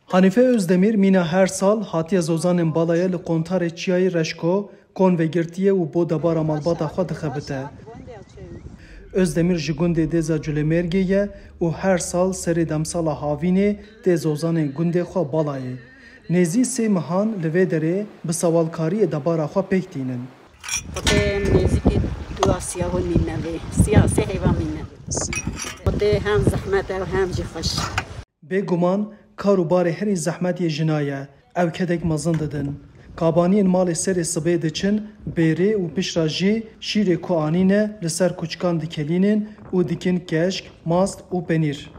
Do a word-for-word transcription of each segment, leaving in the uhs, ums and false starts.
Hanife Özdemir mîna her sal hatiye Zozanên Balayê li qontarê Çiyayê Reşko kon vegirtiye û bo debara malbata xwe dixebite. Özdemir ji gundê Dêza Culemêrgê ye û her sal serê demsala havînê tê zozanên gundê xwe Balayê. Nêzî sê mehan li vê derê bi sewalkariyê debara xwe pêk tînin. Xwedê nêzîkî dua siya hûn mîne vê. Siya sê heyva mîne. Xwedê hem zehmet e û hem jî xweş. Bêguman kar û barê herî zehmet yê jina ye. Ew kedek mezin didin. Kabaniyên malê serê sibê diçin bêrê û piştre jî şîrê ku anîne li ser kuçikan dikelînin û dikin keşk, mast û penîr.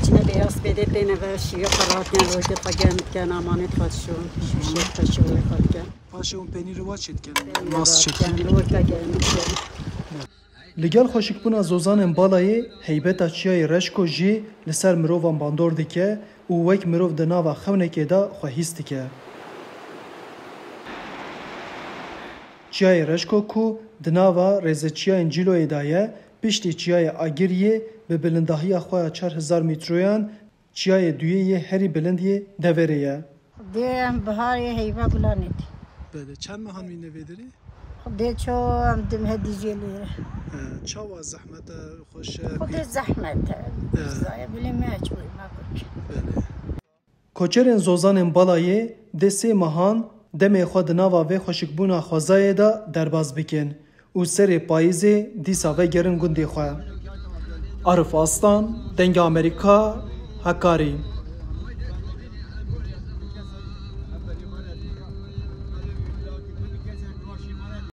Çine beyaz pêdê têne ve şîrê xwe rahatken, rojê xwe germ diken, amanê xwe dişon, şûşê xwe şûrê xwe diken. Paşê hûn penîrê wa çê dikin? Mast çê dikin? Rojê germ diken. Li gel xweşikbûna zozanên Balayê, heybeta Çiyayê Reşko jî li ser mirovan bandor dike û wek mirov di nava xewnekê de xwe hîs dike. Çiyayê Reşko ku di nava rêzeçiyayên Cîloyê de ye, piştî Çiyayê Agiriyê bi bilindahiya xwe ya çar hezar metroyan, çiyayê duyê yê herî bilind yê deverê ye. Dê em biharê heyva gulanê dê. Belê, çend mehan mîne vê derê? Dê ço em dim hedî jê lê. He, çawa zehmet e, xweş e? Xwedê zehmet e. He. Zayê bilê me ço me kok. Belê. Koçerên zozanên Balayê dê sê mehan demê xwe di nava vê xweşikbûna xwezayê de derbas bikin û serê payîzê dîsa vegerin gundê xwe. Arif Aslan, Dengê Amerîka, Hekarî.